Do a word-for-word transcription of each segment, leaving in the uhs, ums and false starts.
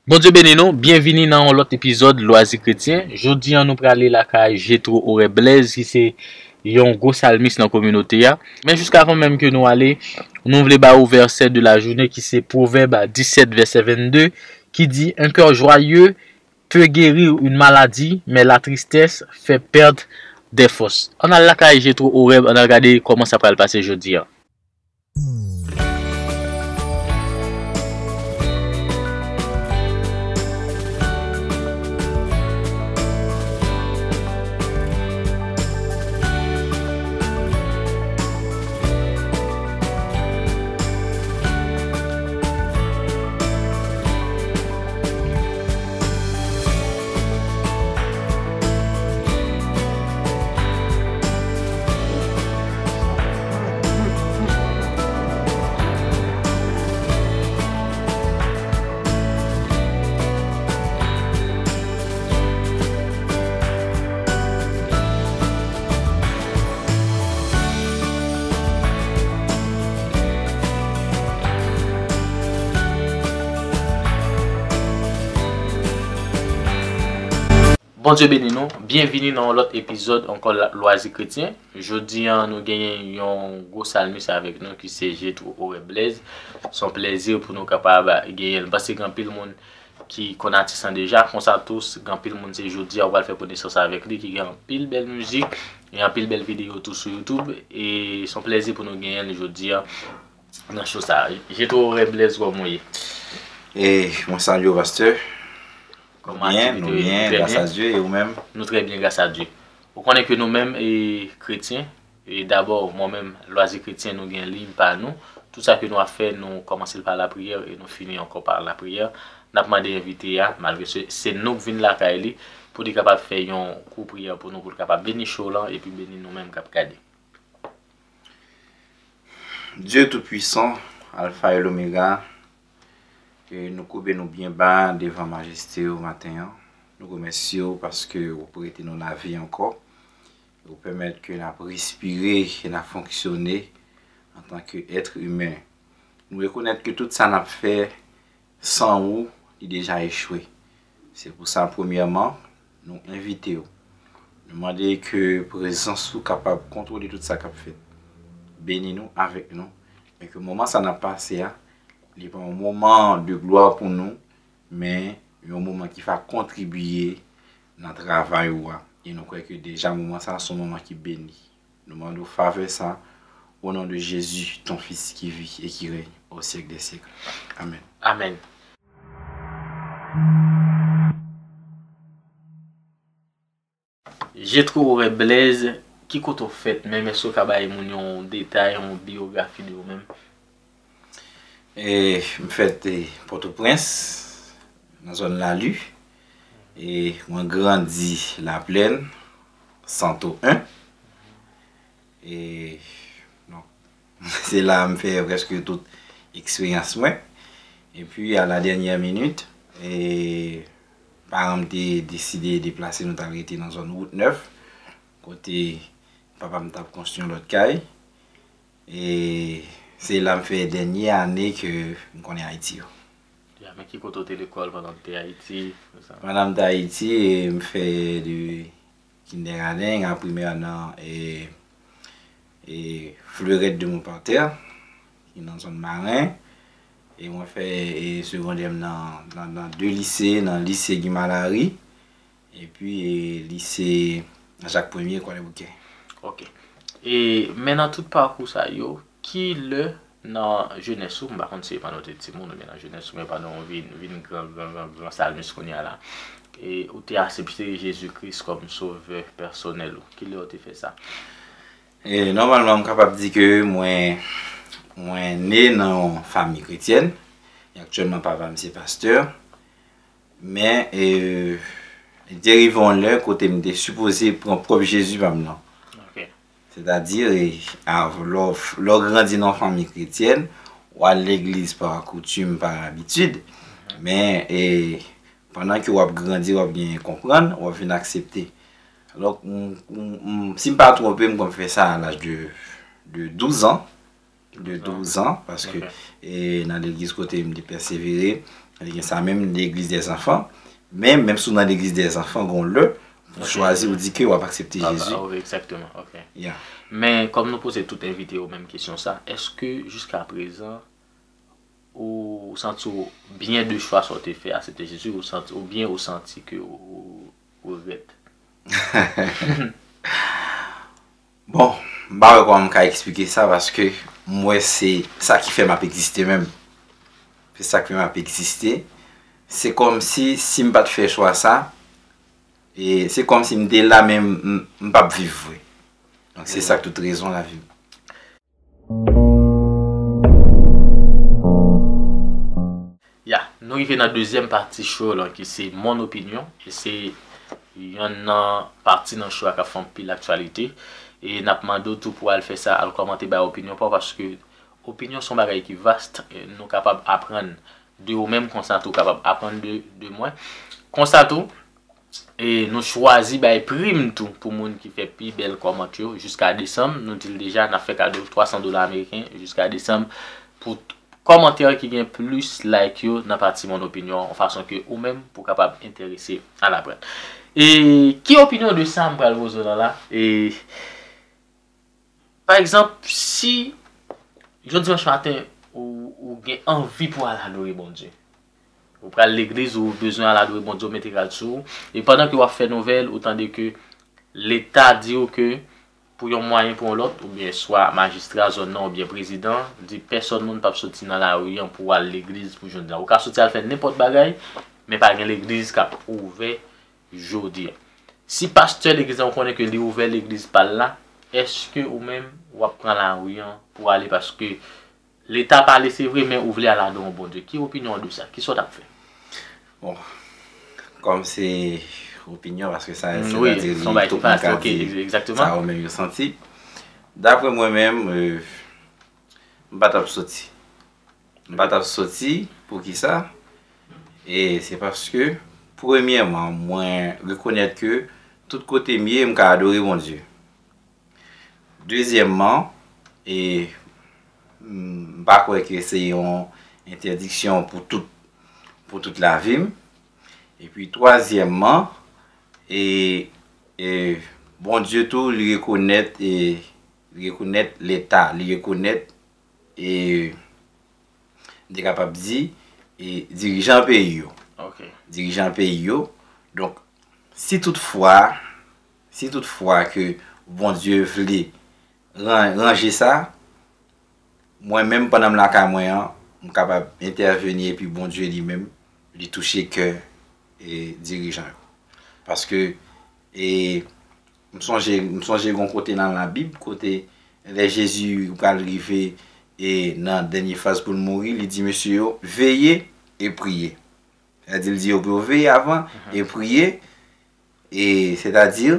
Bondye beni nou, byenvini nan yon lòt epizòd Lwazi Kretyen. Jodi a nou prale lakay Jetro Oreb Blaise ki se yon gwo salmis nan kominote a. Men jiskavan menm ke nou ale, nou vle ba ou vèsè de la jounen ki se Pwovèb disèt vèsè vennde ki di, Un cœur joyeux peut guérir une maladie, mais la tristesse fait perdre des forces. Ann al lakay Jetro Oreb, ann al gade kòman sa pral pase jodi a. Bondye beni nou. Byenvini nan yon lòt epizòd ankò la- Lwazi Kretyen. Jodi a, nou genyen yon gwo salmis avèk nou ki se Jetro Oreb Blaise. Se yon plèzi pou nou kapab genyen l. M panse gen anpil moun ki konn atis lan deja. Konsa tou, gen anpil moun se jodi a ou pral fè konesans avèk li, ki gen anpil bèl mizik, gen anpil bèl videyo tou sou YouTube. E se yon plèzi pou nou genyen l jodi a nan show sa a. Jetro Oreb Blaise, kòman w ye? E mwen salye w, pastè. Kòman Byen, aktivite nou yo ye? Byen, Trè gras byen? A Dye, e ou menm? Nou trè byen, gras a Dye. Ou konnen ke nou menm, e, kretyen, e dabò, mwen menm, Lwazi Kretyen, nou gen liy pa nou. Tout sa ke nou ap fè, nou kòmanse l pa lapriyè e nou fini ankò pa lapriyè. N ap mande envite a, malgre se, se nou k vin lakay li, pou li kapab fè yon kou priyè pou nou, pou l kapab beni show lan epi beni nou menm k ap gade. Dye Toupwisan, Alfa e Lomega, e nou koube nou byen ba devan majeste w maten an. Nou remèsye w paske ou prete nou lavi ankò. Ou pèmèt ke n ap respire e n ap fonksyone antanke èt imen. Nou rekonèt ke tout sa n ap fè san ou, li deja echwe. Se pou sa, premyèman, nou envite w. Nou mande ke prezans ou kapab kontwole tout sa k ap fèt. Beni nou avèk nou. E ke moman sa n ap pase a, li pa yon moman de glwa pou nou, men yon moman ki va kontribye nan travay ou a. E nou kwè ke deja moman sa a se yon moman ki beni. Nou mande w favè sa, au nom de Jésus, ton Fils qui vit et qui règne au siècle des siècles. Amèn. Amèn. Jetro Oreb Blaise, ki kote w fèt menm? Èske w ka bay moun yon detay, yon biyografi de ou menm? E m fèt e, Pòtoprens, nan zòn Lali. E mwen grandi Laplèn, Santo en. E donk, se la m fè prèske tout eksperyans mwen. Epi, a la dènyè minit, e paran m te deside deplase, nou t al rete nan zòn Wout Nèf, kote papa m t ap konstwi yon lòt kay. E se la m fè dènye ane ke m konnen Ayiti yo. Ya, men ki kote w te lekòl pandan w te Ayiti? Sa? Pandan m te Ayiti, e m fè de kindergarten a primè nan e, e Fleurette de Mont Panthère, ki nan zòn Maren. E mwen fè e segondè m nan, nan, nan de lise, nan lise Guy Malary, epi e lise Jacques Premier, Kwadèboukè. Ok. E, men nan tout pakou sa yo, ki lè nan jenès ou, m pa konn si se pandan w te timoun oubyen nan jenès ou, men pandan w vin, vin gran, gran, gran, gran salmis kounye a la, e ou te aksepte Jezi Kris kòm sovè pèsonèl ou? Ki lè w te fè sa? E nòmalman, m kapab di ke mwen, mwen ne nan yon fanmi kretyèn. E aktyèlman, papa m se pastè. Men, e, li te rive yon lè kote m te sipoze pran pwòp Jezi pa m nan. Ok. Sètadi, e, av-, lè w f-, lè w grandi nan yon fanmi kretyèn, w al legliz pa koutim, pa abitid. Men, e, pandan ke w ap grandi, w ap genyen konprann, w ap vin aksepte. Donk, m, m, m, si m pa twonpe, m konn fè sa a laj de, de douz an. De douz an, paske, Ok. e, nan legliz kote m te pèsevere, Li gen sa menm, legliz dè zanfan. Men, menm si w nan legliz dè zanfan, gon lè, ou chwazi, ou di ke w ap aksepte Jezi. Ok, exactement, ok. Yeah. Men, kòm nou poze tout envite yo menm kesyon sa, èske jiska prezan, ou santi w byen de chwa sa w te fè, aksepte Jezi, ou santi, oubyen ou santi ke ou, ou regrèt? Bon, m pa wè kòman m ka eksplike sa, paske m wè se sa ki fè m ap egziste menm. Se sa ki fè m ap egziste. Se kòmsi, si m pa t fè chwa sa, e se kòmsi m te la, men m, m, m p ap viv vre. Donk, se sa k tout rezon lavi m. Ya, nou rive nan dezyèm pati show lan ki se Mon Opinyon. E se yonn nan pati nan show a k ap fè anpil aktyalite. E n ap mande w tou pou al fè sa, al kòmante, bay opinyon pa w, paske opinyon se yon bagay ki vast. E nou kapab aprann de ou menm, konsa tou w kapab aprann de, de mwen. Konsa tou, e nou chwazi bay prim tou pou moun ki fè pi bèl kòmantè yo jiska desanm. Nou di l deja, n ap fè kado twa san dola ameriken jiska desanm pou t- kòmantè ki gen plis like yo nan pati Mon Opinyon, yon fason ke ou menm pou kapab enterese al aprann. E ki opinyon de sa m pral poze w la la? E pa egzanp, si yon dimanch maten ou, ou gen anvi pou al adore Bondye, ou pral legliz, ou bezwen al adore Bondye, ou mete rad sou ou, e pandan ke w ap fè nouvèl, ou tande ke Leta di w ke pou yon mwayen pou yon lòt, oubyen swa majistra zòn nan oubyen prezidan di pèsòn moun p ap soti nan lari an pou al legliz pou jodi a. Ou ka soti al fè nenpòt bagay, men pa gen legliz k ap ouvè jodi a. Si pastè legliz la, ou konnen ke li ouvè legliz pa l la, èske ou menm w ap pran lari an pou ale paske Leta pale se vre, men ou vle al adore yon Bondye? Ki opinyon w de sa? Kisa w t ap fè? Bon, kòm se opinyon, paske sa, se wi, se yon bagay ki fasil, ok, egzakteman. Sa ou menm yo santi. Dapre mwen menm, euh, m pa t ap soti. M pa t ap soti, poukisa? E se paske, premyèman, mwen rekonèt ke tout kote m ye, m ka adore Bondye. Dezyèmman, e, m pa kwè ke se yon entèdiksyon pou tout, pou tout lavi m. Epi twazyèmman, e, e, Bondye tou, li rekonèt, e, li rekonèt Leta, li rekonèt, e, m te kapab di, e, dirijan peyi yo. Ok. Dirijan peyi yo. Donk, si toutfwa, si toutfwa ke Bondye vle ran- ranje sa, mwen menm pandan m lakay mwen an, m kapab entèveni epi Bondye li menm, li touche kè, e, dirijan yo. Paske, e, m sonje, m sonje gon kote nan Labib, kote lè Jezi pral rive, e, nan dènye faz pou l mouri, li di mesye yo, veye e priye. Sètadi, l di yo pou yo veye avan e priye. E sètadi,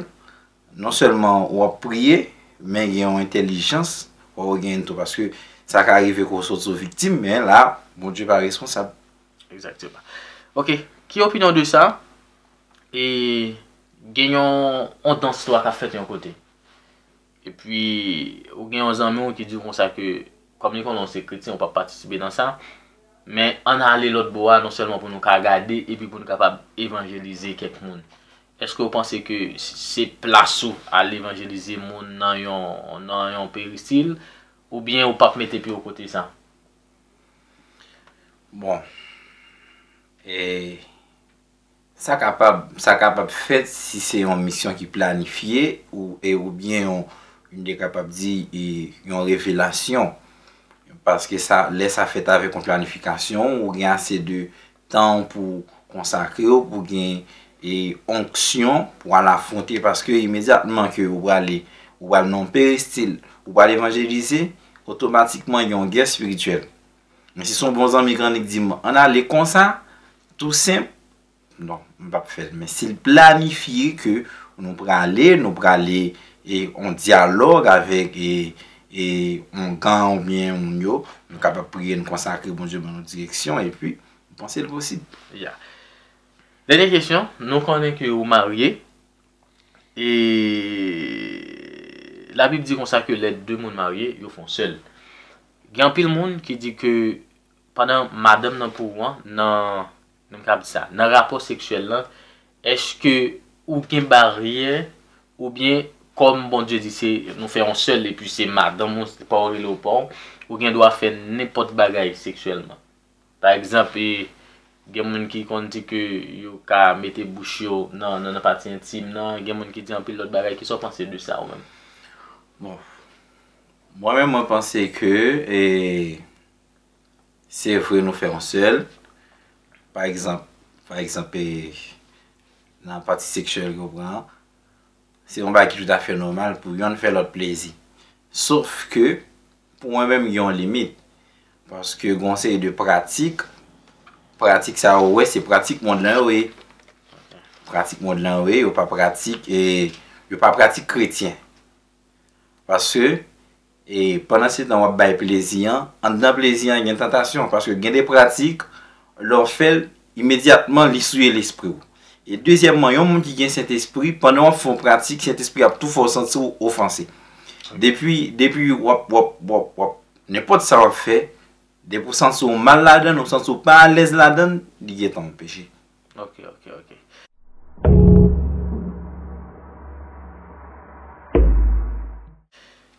non sèlman w ap priye, men gen yon entèlijans w ap genyen tou, paske sa ka rive ke w sot sou viktim, men la, Bondye pa responsab. Egzakteman. Ok, ki opinyon w de sa? E gen yon, yon dans lwa k ap fèt yon kote. Epi, ou gen yon zanmi w ki di w konsa ke, kòm li konnen w se kretyen, ou p ap patisipe nan sa. Men, ann ale lòt bò a, non sèlman pou nou ka gade, epi pou nou kapab evanjelize kèk moun. Èske w panse ke se plas ou al evanjelize moun nan yon, nan yon peristil, oubyen ou p ap mete pye w kote sa? Bon. E sa kapab, sa kapab fèt si se yon misyon ki planifye ou, e, oubyen yon, nou te kapab di, e, yon revelasyon. Paske sa, lè sa fèt avèk yon planifikasyon, ou gen ase de tan pou konsakre w, pou gen, e, onksyon pou al afwonte, paske imedyatman ke ou prale, ou pral nan yon peristil, ou pral evanjelize, otomatikman gen yon gè espirityèl. Men si se yon bon zanmi k annik di m, ann ale konsa, tou senp, non, m p ap fè l. Men si l planifye ke nou prale, nou prale, e, yon dyalòg avèk, e, e, yon gang oubyen moun yo, nou kapab priye, nou konsakre Bondye ban nou direksyon, epi m panse l posib. Ya. Dènye kesyon, nou konnen ke ou marye, e Labib di konsa ke lè de moun marye, yo fè yon sèl. Gen anpil moun ki di ke pandan madanm nan pou ou an, nan Nou ka di sa. Nan rapò seksyèl lan, èske ou gen baryè, oubyen, kòm Bondye di, se, nou fè yon sèl, epi se madanm ou, se pa w rele w pa w, ou gen dwa fè nenpòt bagay seksyèlman? Pa egzanp, e, gen moun ki konn di ke yo ka mete bouch yo nan, nan, nan pati entim nan, gen moun ki di anpil lòt bagay. Kisa w panse de sa, ou menm? Bon, mwen menm, mwen panse ke, e, se vre nou fè yon sèl. Pa egzanp, pa egzanp, e, nan pati seksyèl ke w pran an, se yon bagay ki toutafè nòmal pou yonn fè lòt plezi. Sof ke, pou mwen menm, gen yon limit. Paske gen yon seri de pratik, pratik sa yo, w wè, se pratik mond lan yo ye. Pratik mond lan yo ye, yo pa pratik, e, yo pa pratik kretyen. Paske, e, pandan se tan w ap bay plezi an, anndan plezi an gen tantasyon. Paske gen de pratik, lè w fè l, imedyatman, li souye lespri w. E dezyèmman, yon moun ki gen Sentespri, pandan w ap fè yon pratik, Sentespri ap tou fè w santi w ofanse. Depi, depi w ap, w ap, w ap, w ap, nenpòt sa w ap fè, depi w santi w mal ladan l, ou santi w pa alèz ladan l, li gentan yon peche. Ok, ok, ok.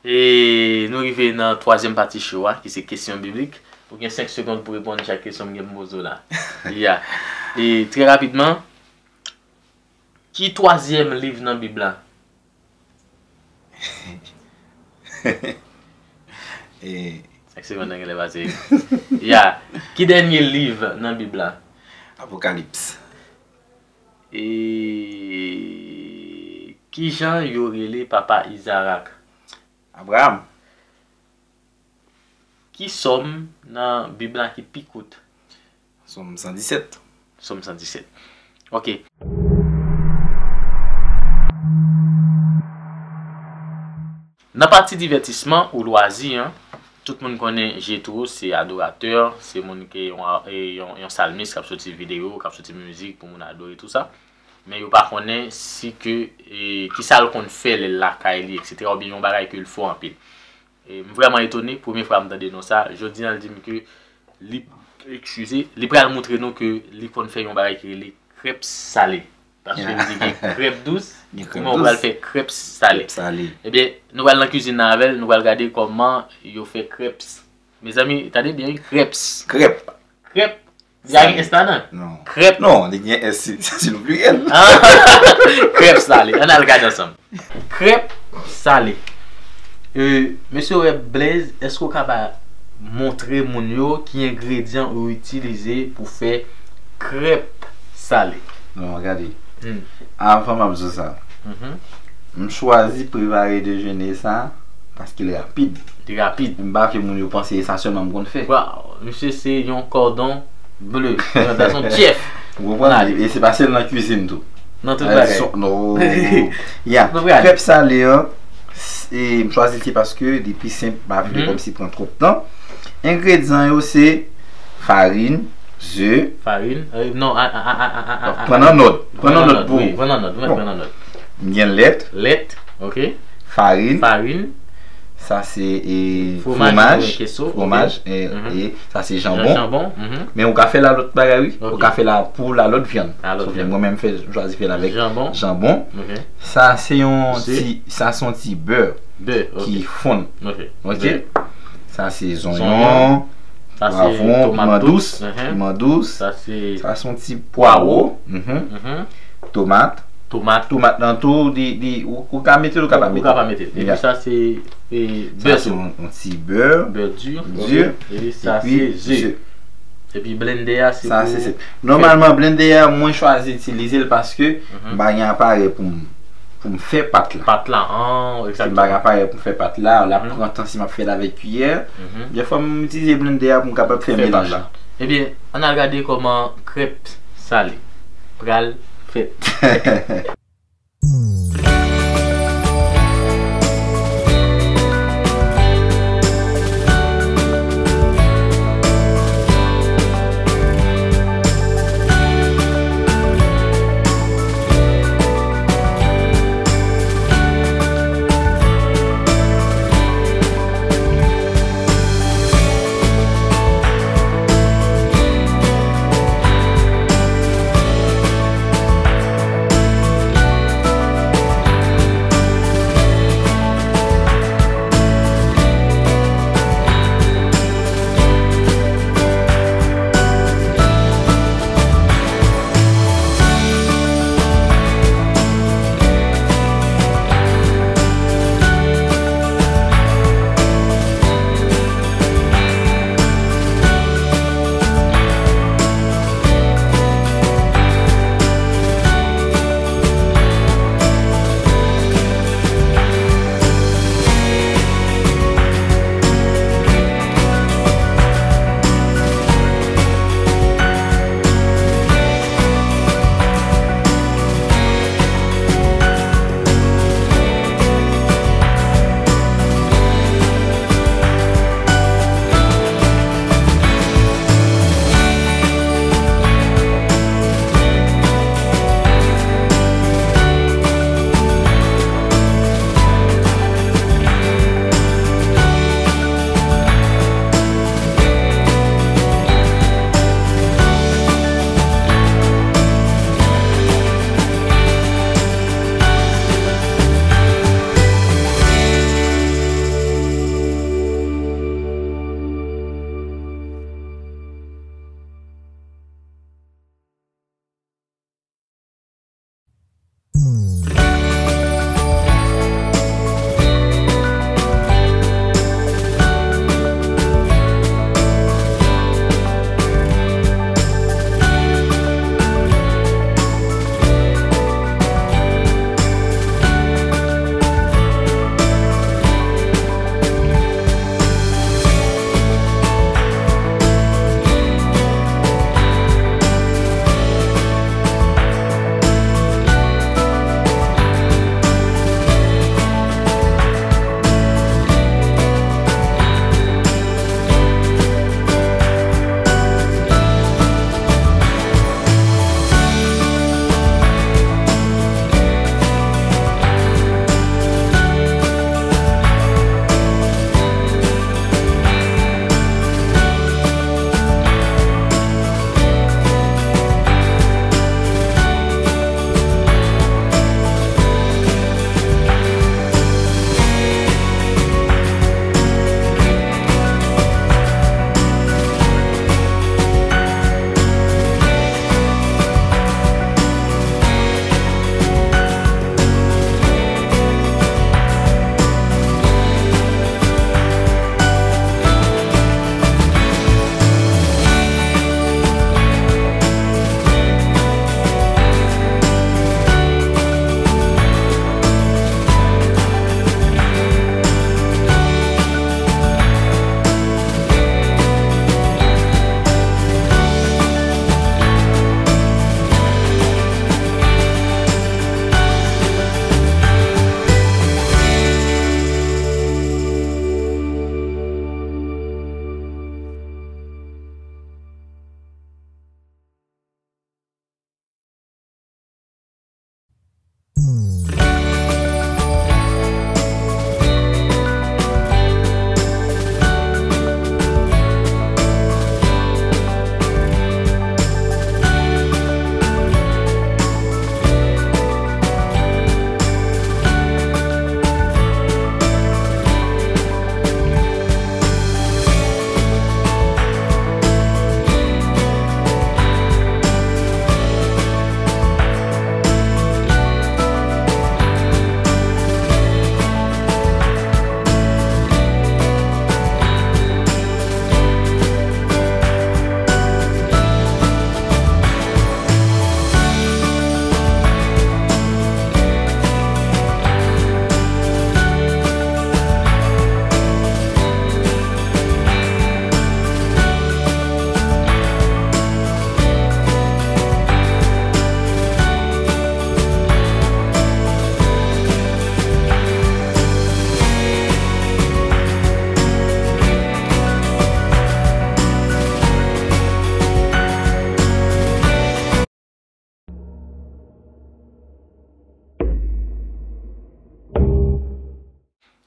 E nou rive nan twazyèm pati show a, ki se kesyon biblik. Ou gen senk segonn pou reponn chak kesyon m gen pou m poze w la. Ya. E trè rapidman, ki twazyèm liv nan Bib la? E, Senk segonn nan genlè pase. Ya. Ki dènye liv nan Bib la? Apokalips. E kijan yo rele papa Izarak? Abraram. Ki sòm nan Bib la ki pi kout? Sòm san disèt. Sòm san disèt. Ok. Nan pati divètisman ou lwazi an, tout moun konnen Jetro se adoratè, se moun ki yon, e, yon, yon salmis k ap soti videyo, k ap soti mizik pou moun adore tou sa. Men yo pa konnen si ke, e, kisa l konn fè lè l lakay li, etsetera, oubyen yon bagay ke l fè anpil. E, m vrèman etone, premye fwa m tande non sa. Jodi a, l di m ke li, eskize, li pral moutre nou ke li konn fè yon bagay ki rele krèp sale. Paske m di gen krèp dous, men w pral fè krèp sale. Ebyen, nou pral nan kizin nan avè l, nou pral gade kòman yo fè krèp. Mezanmi, tande byen, wi, krèp. Krèp. Krèp. Li pa gen S ladan? Non. Krèp. Non, li gen S, se, se le pluriel. Krèp sale. Ann al gade ansanm. Krèp sale. E, mesye Web Blaze, èske w kapab montre moun yo ki engredyan ou itilize pou fè krèp sale? Non, gade. Avan m ap di w sa, m chwazi prepare dejene sa paske l rapid. Li rapid. M pa vle moun yo panse e sa sèlman m konn fè. Waw, misye se yon kòdon ble. Yon gason chèf. Ou konprann? E se pa sèl nan kwizin tou. Nan tout bagay. Ya. Krèp sale an, e, m chwazi l se paske li pi senp, m pa vle kòmsi pran twòp tan. Engredyan yo se farin, ze. Farin, e, non, a, a, a, a, a, a, Pran nan nòt. Pran nan nòt pou. Wi, pran nan nòt. Wi, pran nan nòt. M gen lèt. Lèt, ok. Farin. Farin. Sa se, e, fwomaj. Fwomaj, e, e sa se janbon. Janbon. Men ou ka fè l a lòt bagay, wi. Ou ka fè l a pou la lòt vyann. Mwen menm m fè, m chwazi fè l avèk janbon. Sa se yon ti, sa se yon ti bè ki fonn. Ok. Sa se zonyon, pwavwon, piman dous, piman dous. Sa se yon ti pwawo. Tomat. Tomat. Tomat lan tou, li, li, ou, ou ka mete l, ou ka pa mete l. Ou ka pa mete l. Epi sa se, e, bè tou. Sa se yon, yon ti bè. Bè di. Di. Epi sa se ze. Epi blendè a se pou. Sa se, se. Nòmalman, blendè a, mwen chwazi itilize l paske m pa gen aparèy pou m, pou m fè pat la. Pat la, an, egzakteman. Si m pa gen aparèy pou m fè pat la, l ap pran tan si m ap fè l avèk kiyè. Dèfwa, m itilize blendè a pou m kapab fè melanj la. Ebyen, ann al gade kòman krèp sale pral fèt.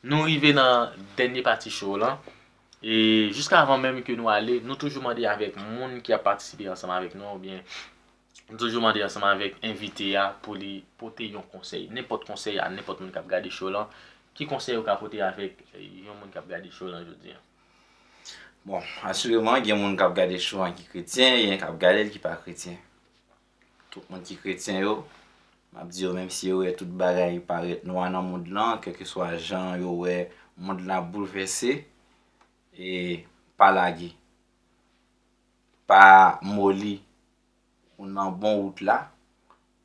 Nou rive nan dènye pati show lan. E jiska avan menm ke nou ale, nou toujou mande avèk moun ki ap patisipe ansanm avèk nou, oubyen nou toujou mande ansanm avèk envite a pou li pote yon konsèy. Nenpòt konsèy a nenpòt moun k ap gade show lan. Ki konsèy ou ka pote avèk yon moun k ap gade show lan jodi a? Bon, asireman, gen moun k ap gade show an ki kretyen, gen k ap gade l ki pa kretyen. Tout moun ki kretyen yo, m ap di yo, menm si yo wè tout bagay parèt nwa nan mond lan, kèlkeswa jan yo wè mond lan ap boulvèse, e pa lage, pa moli, ou nan bon wout la,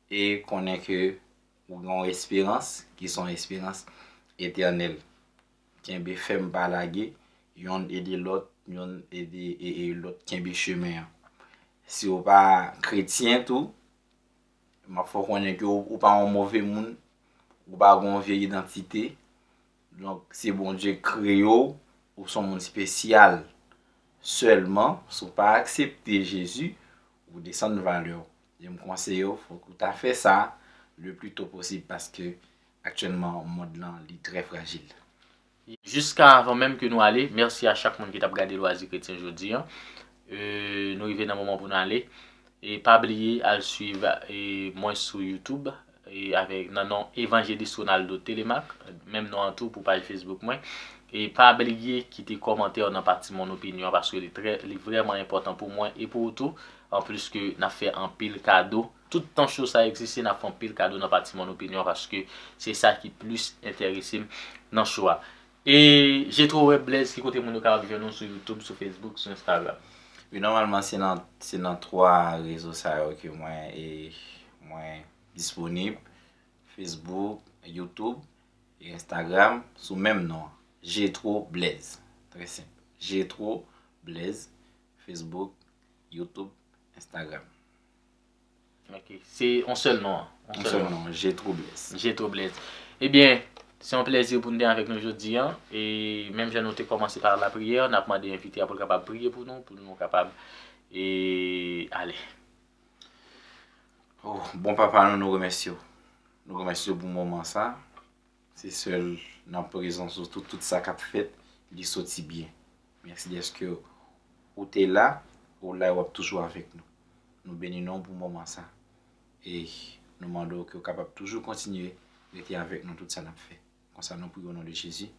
e konnen ke ou gen yon esperans ki se yon esperans etènèl. Kenbe fèm, pa lage, yonn ede lòt, yonn ede e, e lòt kenbe chemen an. Si w pa kretyen tou, m ap fè w konnen ke w, ou pa yon move moun, ou pa gen yon vye idantite. Donk, si Bondye kreye w, ou se yon moun espesyal. Sèlman, si w pa aksepte Jezi, ou desann valè w. E m konseye w, fòk ou ta fè sa le pli to posib, paske aktyèlman, mond lan, li trè frajil. Jiska avan menm ke nou ale, mèsi a chak moun ki t ap gade Lwazi Kretyen jodi a. E, nou rive nan moman pou n ale. E pa bliye al swiv e, mwen sou YouTube e, avèk, nan non Evangeliste Ronaldo Telemaque, menm non an tou pou paj Facebook mwen. E pa bliye kite kòmantè nan pati Mon Opinion paske li trè, li vrèman enpòtan pou mwen e pou ou tou. Anplis ke n ap fè anpil kado. Tout tan show sa egziste, n ap fè anpil kado nan pati Mon Opinion paske se sa ki plis enterese m nan show a. E Jetro Web Blaze, ki kote moun yo kapab jwenn ou sou YouTube, sou Facebook, sou Instagram? Wi, nòmalman, se nan, se nan twa rezo sa yo ke mwen, e, mwen disponib. Facebook, YouTube e Instagram sou menm non an. Jetro Blaze. Trè senp. Jetro Blaze. Facebook, YouTube, Instagram. Ok. Se yon sèl non an. Yon sèl non, Jetro Blaze. Jetro Blaze. Ebyen, se yon plèzi pou n te avèk nou jodi a. E menm jan nou te kòmanse pa lapriyè, n ap mande envite a pou l kapab priye pou nou, pou nou kapab e ale. Oh, bon Papa nou, nou remèsye w. Nou remèsye w pou moman sa. Se sèl nan prezans ou tout, tout sa k ap fèt, li soti byen. Mèsi dèske ou te la, ou la e w ap toujou avèk nou. Nou beni non w pou moman sa. E nou mande w ke w kapab toujou kontinye rete avèk nou tout sa n ap fè. Konsa nou priye o non de Jezi.